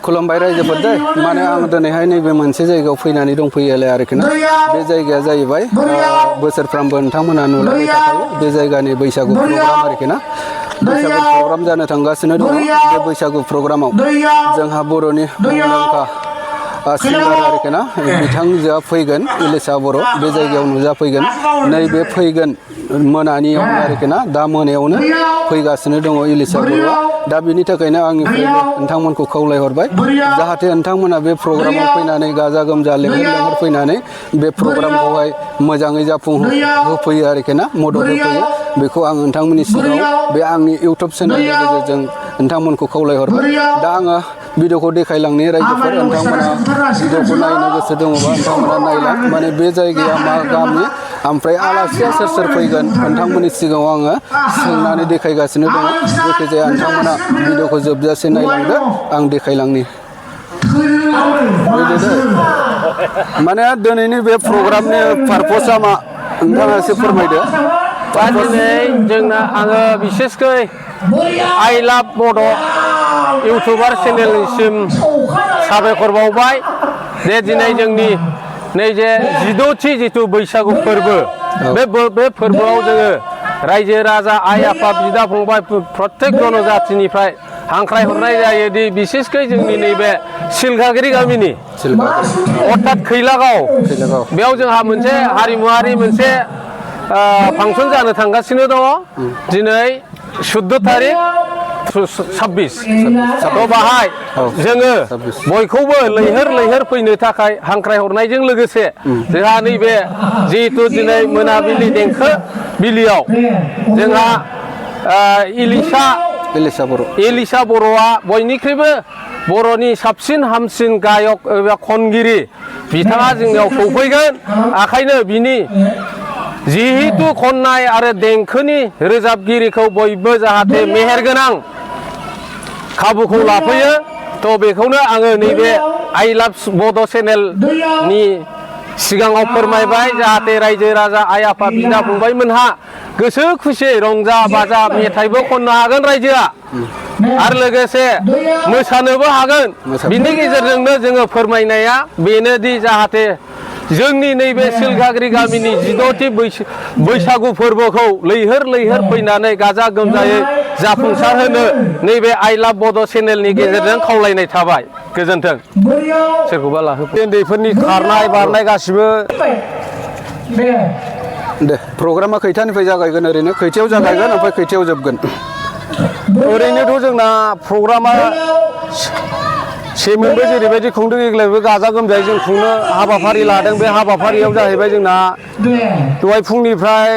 खुलुमबाय रायजोफोर दे माने आं दिनैहाय नैबे मोनसे जायगायाव फैनानै दंफैयोलाय आरोखि ना बे जायगाया जाहैबाय बोसोरफ्रामबो नोंथांमोना नुलांबाय थाखायो बे जायगानि बैसागु प्रग्राम आरोखि ना बैसागु प्रग्राम जानो थांगासिनो दङ बे बैसागु प्रग्रामाव जोंहा बर'नि मुंदांखा सिंगार आरोखि ना बिथांजोआ फैगोन इलिसा बर' बे जायगायाव नुजाफैगोन नैबे फैगोन मोनानियावनो आरोखि ना दा मोनायावनो फैगासिनो दङ इलिसा बर'आ दा बिनि थाखायनो आंनिफ्रायबो नोंथांमोनखौ खावलायहरबाय जाहाथे नोंथांमोना बे प्रग्रामाव फैनानै गाजा गोमजा लेंहर फैनानै बे प्रग्रामखौहाय मोजाङै जाफुंहोफैयो आरोखि ना मदद होफैयो बेखौ आं नोंथांमोननि सिगाङाव बे आंनि इउटुब चेनेलनि गेजेरजों नोंथांमोनखौ खावलायहरबाय दा आङो भिडिअखौ देखायलांनि रायजोफोर नोंथांमोना भिडिअखौ नायनो गोसो दङबा नोंथांमोना नायलां माने बे जायगाया मा गामि ओमफ्राय आलासिया सोर सोर फैगोन नोंथांमोननि सिगाङाव आङो सोंनानै देखायगासिनो दङ जायखिजाया नोंथांमोना भिडिअखौ जोबजासे नायलांदो आं देखायलांनि माने दिनैनि बे प्रग्रामनि पारपसआ मा नोंथाङा एसे फोरमायदो दिनै जोंना आङो बिसेसकै आइ लाभ बड' इउटुबार चेनेलनिसिम साबायखर बावबाय जे दिनै जोंनि नैजे 16थि जिथु बैसागु फोरबो बे फोरबोआव जोङो रायजो राजा आइ आफा बिदा फंबाय प्रत्येक जनजातिनिफ्राय हांख्राय हरनाय जायोदि बिसेसकै जोंनि नैबे सिलगागिरि गामिनि अर्थात खैलागाव बेयाव जोंहा मोनसे हारिमुवारि मोनसे फांसन जानो थांगासिनो दङ दिनै 14 तारिख 26 बाहाय जोङो बयखौबो लैहोर फैनो थाखाय हांख्राय हरनायजों लोगोसे जोंहा नैबे जिहेतु दिनै मोनाबिलि देंखो बिलियाव जोंहा इलिसा बर'आ बयनिख्रुइबो बर'नि साबसिन हामसिन गायक एबा खनगिरि बिथाङा जोंनियाव सौफैगोन ओंखायनो बिनि जिहेतु खननाय आरो देंखोनि रोजाबगिरिखौ बयबो जाहाथे मेहेरगोनां खाबुखौ लाफैयो थ' बेखौनो आङो नैबे आइ लाभ बड' चेनेलनि सिगाङाव फोरमायबाय जाहाथे रायजो राजा आइ आफा बिदा फंबायमोनहा गोसो खुसियै रंजा बाजा मेथाइबो खननो हागोन रायजोआ आरो लोगोसे मोसानोबो हागोन बिनि गेजेरजोंनो जोङो फोरमायनाया बेनोदि जाहाथे जोंनि नैबे सिलगागिरि गामिनि 16थि बैसागु फोरबोखौ लैहोर फैनानै गाजा गोमजायै जाफुंसार होनो नैबे आइ लाभ बड' चेनेलनि गेजेरजों खावलायनाय थाबाय गोजोन्थों सोरखौबा लाहोफै उन्दैफोरनि खारनाय बारनाय गासिबो दे प्रग्रामा खैथानिफ्राय जागायगोन ओरैनो खैथायाव जागायगोन ओमफ्राय खैथायाव जोबगोन ओरैनोथ' जोंना प्रग्रामा सेमोनबो जेरैबायदि खुंदों एग्लायबो गाजा गोमजायै जों खुंनो हाबाफारि लादों बे हाबाफारियाव जाहैबाय जोंना दहाय फुंनिफ्राय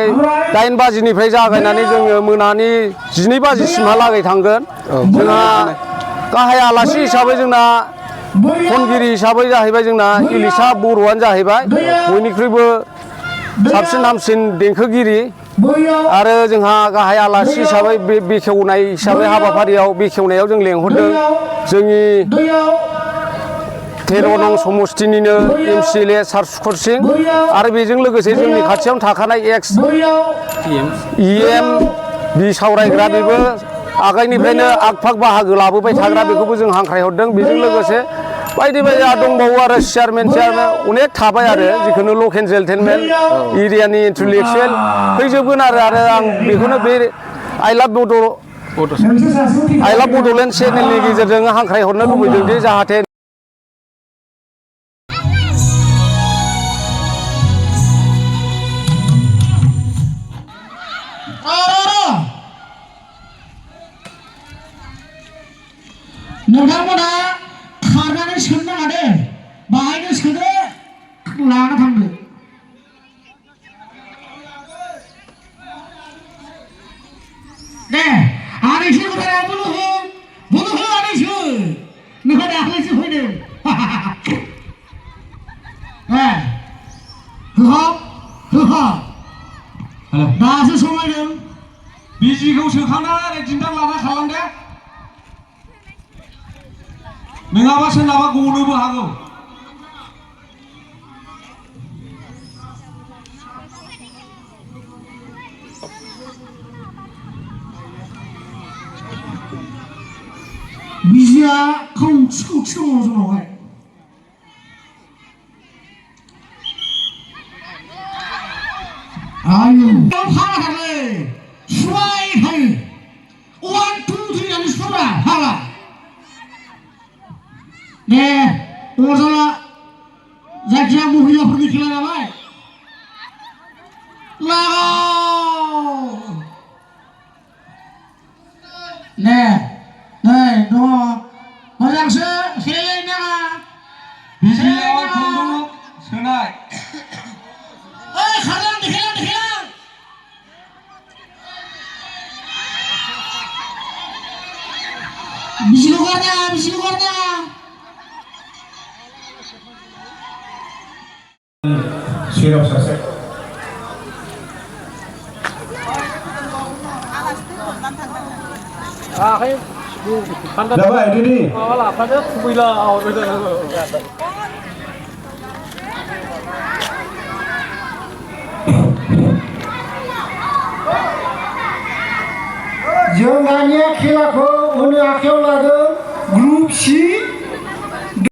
8 बाजिनिफ्राय जागायनानै जोङो मोनानि 12 बाजिसिमहालागै थांगोन जोंहा गाहाय आलासि हिसाबै जोंना खनगिरि हिसाबै जाहैबाय जोंना इलिसा बर'आनो जाहैबाय बयनिख्रुइबो साबसिन हामसिन देंखोगिरि आरो जोंहा गाहाय आलासि हिसाबै बे बेखेवनाय हिसाबै हाबाफारियाव बेखेवनायाव जों लेंहरदों जोंनि 13 नं समस्तिनिनो MCLA सार सुखर सिं आरो बेजों लोगोसे जोंनि खाथियावनो थाखानाय एक्स EM सावरायग्रा बेबो आगायनिफ्रायनो आग फाग बाहागो लाबोबाय थाग्रा बेखौबो जों हांख्रायहरदों बेजों लोगोसे बायदि दंबावो आरो चेयारमेन अनेक थाबाय आरो जिखुनु लकेल जेन्टेलमेन एरियानि इन्टेलेक्सुयेल फैजोबगोन आरो आं बेखौनो बे आइ लाभ बड'लेण्ड चेनेलनि गेजेरजों हांख्रायहरनो लुबैदों दि जाहाथे नोंथांमोना खारनानै सोनो नाङा दे बाहायनो सोदो लाना थांदो दाख्लैसो फैदों होहब दासो समायदों बिजिखौ सोखांनानै दिन्दां लाना खालामदे नङाबा सोरनाबा गनोबो हागौ बिजिया खौथि दङ जोंनावहाय आयु फाग्लालै सुबाय थायो 1 2 3 होननानै सुबा फाग्ला दे अरजाला जायखिया महिलाफोरनि खेला नालाय लागाव दे नै दङ मोजांसो सेलायलायनो नाङा बिजियाव खुन्दुं सोनाय ओइ खारलां देखायलां बिजिखौ गारनाङा सेराव सासे आखाइ जाबाय दिनै माबा लाफादो खुबैला जों दानिया खेलाखौ होनो आखायाव लादों ग्रुप C